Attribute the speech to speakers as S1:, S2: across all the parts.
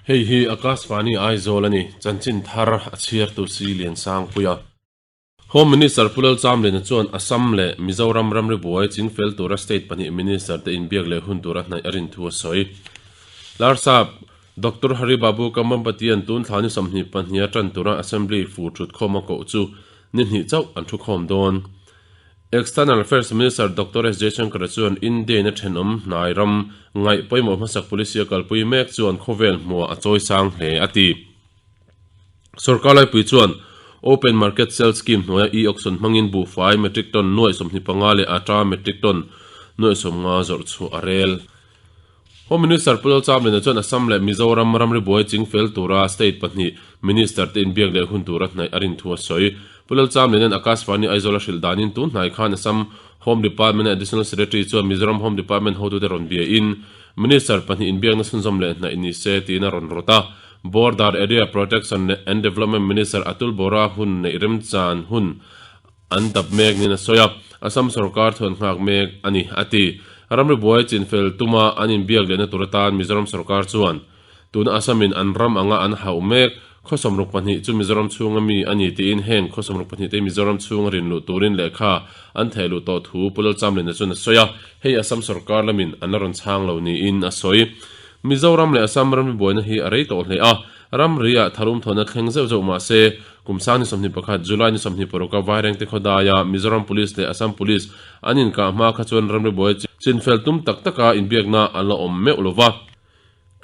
S1: Hei hi Akashvani Aizawl a ni, chanchin thar a chhiartu si Liansangpuia. Home Minister Pu Lalchamliana chuan Assam leh Mizoram ramri buai chingfel tura state pahnih minister te inbiak leh hun tura hnaih a rin thu a sawi. Larsap Doctor Hari Babu Kambhampatian tun thla ni 22 a tan tura Assembly fur thutkhawm a koh chu ni hnih chauh an thukhawm dawn. External Affairs Minister Doctor S Jaishankar chuan India-in a thenawm hnai ram ngaih pawimawh hmasak policy a kalpui mek chuan khawvel hmuah a chawi sang hle a ti. Sorkar laipui chuan Open Market Sale Scheme hnuaia e-auction hmangin buhfai metric ton nuaih 25 leh atta metric ton nuaih 50 zawrh chhuah a rel. Home Minister Pu Lalchamliana chuan Assam leh Mizoram ramri buai chingfel tura state pahnih Minister te inbiak leh hun tura hnaih a rin thu a sawi. Pu Lalchamliana'n Akashvani Aizawl a hrilh danin tun hnai khan Assam Home Department a Additional Secretary chuan Mizoram Home Department hotute rawn biain Minister pahnih inbiakna chhunzawm leh hnaih ni se tiin a rawn rawt a. Border Area Protection and Development Minister Atul Bora hun neih remchan hun An dap mek niin a sawi a, Assam sorkar thuan nghak mek a ni, a ti. Ramri buai chinfel tuma an inbiak lehna tur atan Mizoram sorkar chuan tuna Assam-in an ram anga an hauh mek khaw 32 chu Mizoram chhunga mi a ni tiin heng khaw 32 te Mizoram chhunga rin luh turin lehkha an theh luh tawh thu Pu Lalchamlina chuan a sawi a, hei Assam sorkar lamin an la rawn chhang lo niin a sawi. Mizoram leh Assam ramri buaina hi a rei tawh hle a, Ramri-ah tharum thawhna thleng zeuh zeuh mah se, kum sang ni 21, July ni 26 a Vairengte khawdaia Mizoram Police leh Assam Police an inkah hma kha chuan ramri buai chinfel tum tak taka inbiakna a la awm meuh lo va.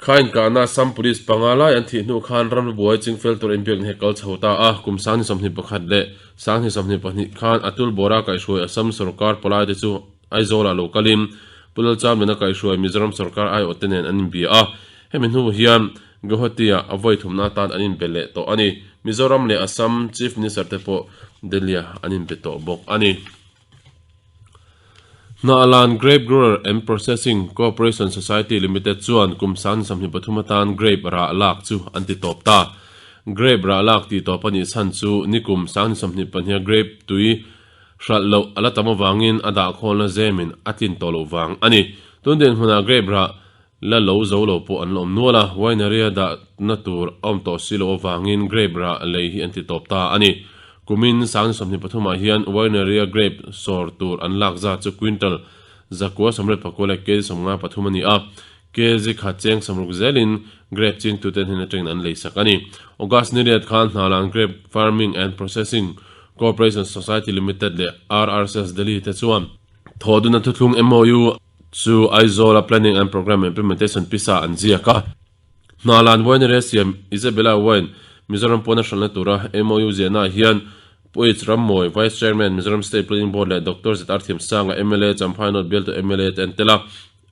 S1: Kha inkahna Assam Police panga lai an thih hnu khan ramri buai chingfel tur inbiakna hi kal chho ta a, kum sang ni 21 leh sang ni 22 khan Atul Bora kaihhruai Assam sorkar palaite chu Aizawlah lo kalin Pu Lalchamliana kaihhruai Mizoram sorkar aiawhte nen an inbia a, hemi hnu hian Guwahati-ah a vawi thumna atan an inbe leh tawh a ni. Mizoram leh Assam Chief Minister te pawh Delhi-ah an inbe tawh bawk a ni. Hnahlan Grape Grower and Processing Cooperation Society Limited chuan kum sang ni 23 atan grape rah lak chu an ti tawp ta. Grape rah lak tih tawp a nih chhan chu nikum sang ni 22 grape tui hralh loh a la tam avangin a dahkhawlna zemin a tlin tawh loh vang a ni. Tun dinhmunah grape rah La lo zo lo pawh an la awm nual a, winery a dahna tur a awm tawh si loh avangin grape rah lei hi an ti tawp ta a ni. Kumin sang 23 ah hian winery a grape sawr tur an lak zat chu quintal 984 leh kg 53 a ni a, kg khat cheng 60 zelin grape chingtute hnen atangin an leisak a ni. August ni riat khan Hnalan Grape Farming and Processing Corporation Society Limited leh RRSS Delhi te chuan thawhduna thuthlung MOU Chu Aizawl-a Planning and Programme Implementation pisa an ziak a. Hnalan Winery a siam Isabella Wine Mizoram pawna hralhna tura MOU ziahnaah hian Pu H. Rammawi, Vice Chairman, Mizoram State Planning Board leh Doctor ZR Thiamsanga, mla, Champhai North bialtu mla te an tel a.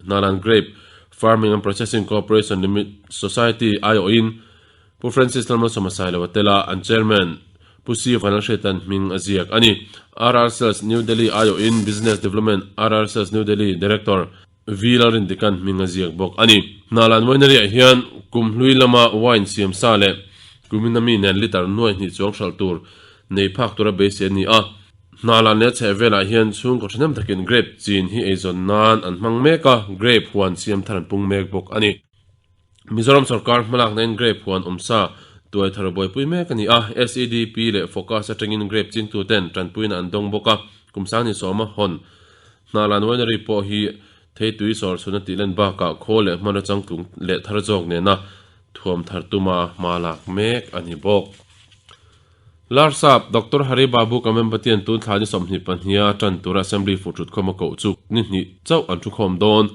S1: Hnalan Grape Farming and Processing Cooperation Limited Society aiawhin Pu Francis Lalmalsawma Sailo a tel a, an Chairman Pu C Vanlalhriatan hming a ziak a ni. RR Sales New Delhi aiawhin Business Development RR Sales New Delhi Director V Lalrindikan hming a ziak bawk a ni. Hnalan Winery-ah hian kum hlui lama wine siam sa leh kumina mi nen litre nuai hnih chuang hralh tur nei phak tura beisei a ni a. Hnalan leh a chheh velah hian chhungkaw thahnem takin grape chin hi eizawn nan an hmang mek a, grape huan siam thar an pung mek bawk a ni. Mizoram sorkar hmalakna-in grape huan awmsa tuai thar buaipui mek a ni a, SEDP leh Focus atangin grape chingtuten tanpuina an dawng bawk a, kum sang ni sawma hawn Hnahlan Winery pawh hi theitui sawr chhuna tih len bakah khaw leh hmanraw changtlung leh thar zawk nena thuam thar tuma hma lak mek a ni bawk. Larsap Doctor Hari Babu Kamembatian tun thla ni 22 a tan tura Assembly fuh thutkhawm a koh chu ni hnih chauh an thukhawm dawn.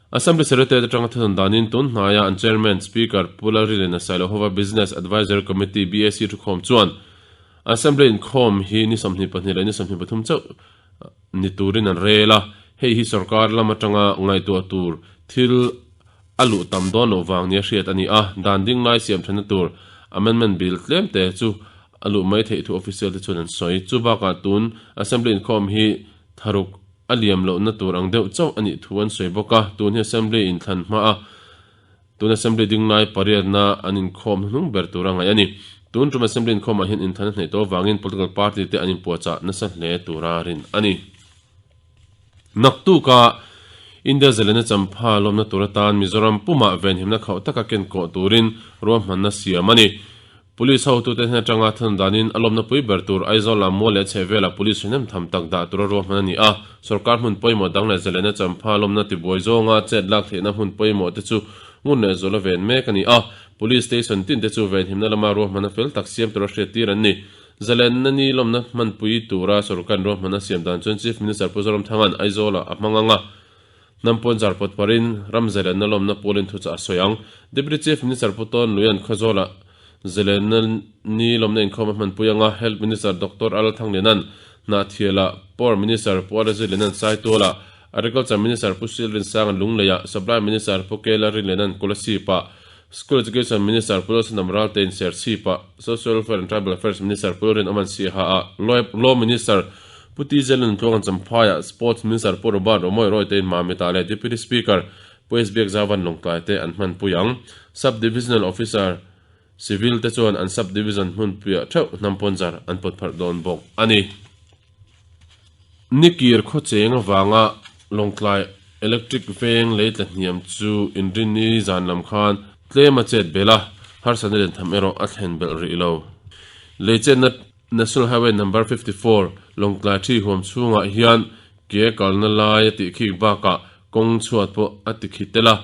S1: Assembly Secretariat atanga thusawn danin tun hnaia an Chairman, Speaker Pu Lalrilena Sailova Business Advisory Committee, BAC, thukhawm chuan Assembly inkhawm hi ni 22 leh ni 23 chauh ni turin an rel a, hei hi sorkar lam atanga ngaihtuah tur thil a luh tam dawn loh vang nia hriat a ni a, dan ding lai siam thenna tur Amendment Bill tlem te chu a luh mai theih thu official te chuan an sawi. Chubakah tun Assembly inkhawm hi tharuk A liam lohna tur ang deuh chauh a nih thu an sawi bawk a, tun hi Assembly inthlan hma a, tun Assembly dinglai pariatna an inkhawm hnuhnung ber tur a ngaih a ni. Tun tum Assembly inkhawmah hian inthlan a hnaih tawh avangin political party te an inpuahchah nasa hle tura rin a ni. Naktuka. India zalena champha lawmna tur atan Mizoram pumah venhimna khauh taka ken kawh turin ruahmanna siam a ni. Police hotute hnen atanga thun danin a lawmna pui ber tur Aizawl lam mual leh chhehvelah police hrehnem tham tak dah tura ruahman a ni a. Sorkar hmun pawimawh dang leh zalena champha lawmna tibuai zawnga chet lak theihna hmun pawimawh te chu ngun leh zuala ven mek a ni a. Police station tin te chu venhimna lama ruahmanna fel tak siam tura hriattir an ni. Zalenna ni lawmna hmanpui tura sorkar ruahmanna siam dan chuan Chief Minister Pu Zoramthanga'n Aizawlah a hmang ang a. Hnam pawn zar pawt parin ram zalenna lawmna pawlin thuchah a sawi ang. Deputy Chief Minister Pu Tawn Luia'n Khawzawlah zalenna ni lawmna inkhawm a hmanpui ang a, Health Minister Doctor Al Thangliana'n Hnahthialah, Power Minister Pu Arezui Liana'n Saitualah, Agriculture Minister Pu Sil Rinsanga'n Lungleiah, Supply Minister Pu Kela Rinliana'n Kolasipah, School Education Minister Pu Lalsanam Raltein Serchhipah, Social Welfare and Tribal Affairs Minister Pu Lalrinawman Siaha-ah, Law Minister Pu TJ Luntluanga'n Champhaiah, Sports Minister Pu Robert Romawi Rawitein Mamitah leh Deputy Speaker Pu S Biakzauvan Lawngtlai te an hmanpui ang. Sub-Divisional Officer, Civil, te chuan an Sub-Division hmunpuiah theuh hnam pawnzar an pawt pharh dawn bawk a ni. Nikir khawcheng avanga Lawngtlai Electric veng lei tla hniam chu inrinni zan lam khan tlem a chet belh a, harsatna len tham erawh a thlen belh rih lo. Lei chetna National Highway Number 54 Lawngtlai thi huam chhungah hian ke kalna lai a tih khik bakah kawng chhuat pawh a ti khi tel a,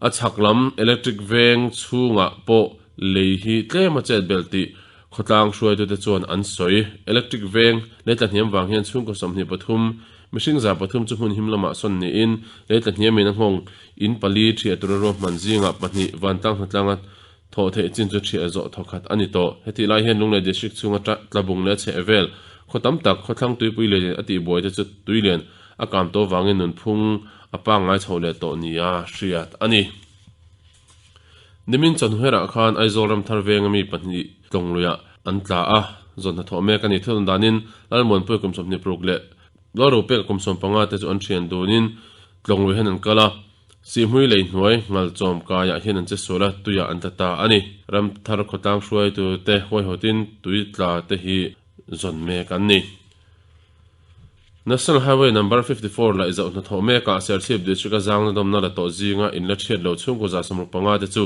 S1: A chhak lam electric veng chhungah pawh lei hi tlem a chet belh tih khawtlang hruaitute chuan an sawi. Electric veng lei tla hniam vang hian chhungkaw 23, mihring 300 chu hmun him lamah sawn niin lei tla hniamin a nghawng in pali thiah tura ruahman zingah pahnih vantlang hnatlanga thawh theih chin chu thiah zawh thawkhat a ni tawh. Hetih lai hian Lunglei District chhunga tlabung leh chheh vel khaw tam tak khawthlang tuipui lian a tihbuai te chu tuilian a kam tawh vangin nunphung a pangngai chho leh tawh nia hriat a ni. Nimin Chawnhuerah khan Aizawl Ramthar venga mi pahnih tlawngluiah an tla a, zawn hnathawh mek a ni. Thil danin Lalmuanpuia kum 26 leh Lalropeka kum 15 te chu an thian dunin tlawnglui hian an kal a, Sihhmui lei hnuai Ngalchawm kaiah hian an che sual a, tuiah an tla ta a ni. Ramthar khawtlang hruaitute huaihawtin tui tla te hi zawn mek an ni. National Highway Number 54 laih zoh hnathawh mekah Serchhip District-a zangna dawmna la tawh zinga in la chhiat lo chhungkaw 75 te chu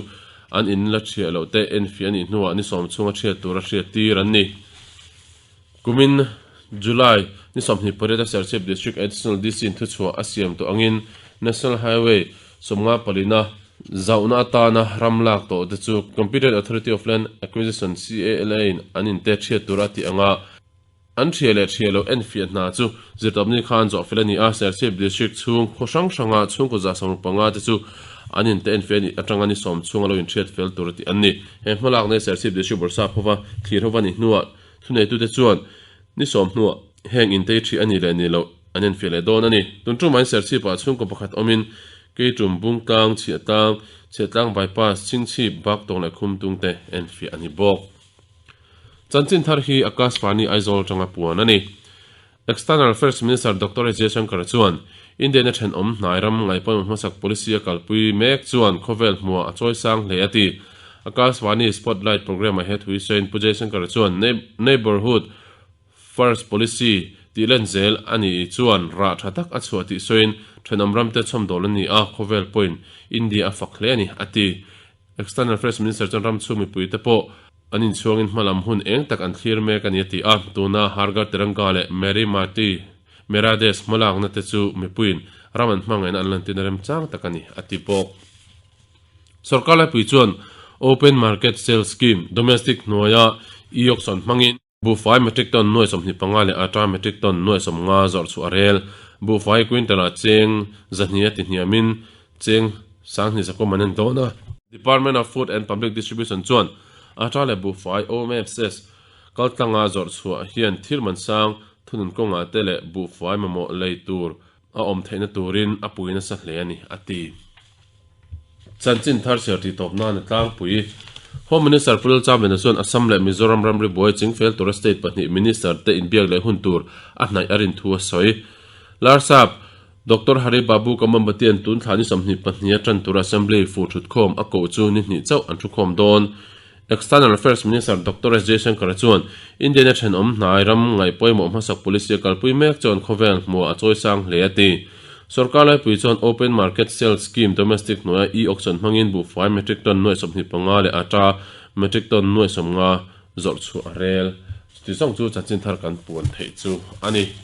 S1: an in la chhiah loh te enfiah a nih hnuah ni sawm chhunga chhiat tura hriat tir an ni. Kumin July ni 28 a Serchhip District Additional DC in thuchhuah a siam tawh angin National Highway 54 na zauhna atana ram lak tawh te chu Competent Authority of Land Acquisition, CALA, in an inte chhiat tura a tih anga An hria leh hria loh enfiah hna chu zirtawpni khan zawh fel a ni a, Serchhip District chhung khaw hrang hranga chhungkaw 75 te chu an inte enfiah anih atanga ni sawm chhunga lo inhriat fel tur a tih an ni. He hmalakna hi Serchhip District Bawrhsap hova thlir hova nih hnuah thuneitute chuan ni sawm hnuah heng intei ṭhi a nih leh nih loh an enfiah leh dawn a ni. Tun ṭumah Serchhip ah chhungkaw pakhat awmin Keiṭum, Bungtlang, Chhiahtlang, Chhiahtlang Bypass, Chhingchhip, Baktawng leh Khumtung te enfiah a ni bawk. Chanchin thar hi Akashvani Aizawl atanga puan a ni. External Affairs Minister Doctor S Jaishankar chuan India-in a thenawm hnai ram ngaihpawimawh hmasak policy a kalpui mek chuan khawvel hmuah a chawi sang hle a ti. Akashvani Spotlight programme-ah he thu hi sawiin Pu Jaishankar chuan Neighbourhood First Policy tih len zel a nih chuan rah tha tak a chhuah tih sawiin thenawm ramte chhawmdawl a ni a, khawvel pawhin India a fak hle a ni a ti. External Affairs Minister chuan ram chhung mipuite pawh an inchhuangin hmalam hun eng tak an thlir mek a ni a ti a, tuna Har Ghar Tiranga leh Meri Mati Mera Desh hmalakna te chu mipuiin ram an hmangaihna an lantirna remchang tak a ni a ti bawk. Sorkar laipui chuan Open Market Sale Scheme, Domestic, hnuaia e-auction hmangin, Buhfai metric ton nuai 25 leh atta metric ton nuai 50 zawrh chhuah a rel. Buhfai quintal ah cheng 200 a ti hniamin cheng 2,000 zakawm an en dawn a. Department of Food and Public Distribution chuan atta leh buhfai OMFS kaltlanga zawrh chhuah hian thil man sang thunun kawngah te leh buhfai mamawh lei tur a awm theihna turin a pui nasa hle a ni, a ti. Chanchin thar chhiar tih tawp nan a tlangpui. Home Minister Pu Lalchamlena chuan Assam leh Mizoram ramri buai chingfel tura state pahnih minister te inbiak leh hun tur a hnaih a rin thu a sawi. Larsap Doctor Hari Babu Kamambatian tun thla ni 22 a tan tura Assembly fu thutkhawm a koh chu ni hnih chauh an thukhawm dawn. External Affairs Minister Doctor S Jaishankar chuan India-in a thenawm hnai ram ngaih pawimawh hmasak policy a kalpui mek chuan khawvel hmuah a chawisang hle a ti. Sorkar laipui chuan Open Market Sale Scheme Domestic hnuaia e-auction hmangin buhfai metric ton nuai 25 leh atta metric ton nuai 50 zawrh chhuah a rel. Chuti zawng chu chanchin thar kan puan theih chu a ni.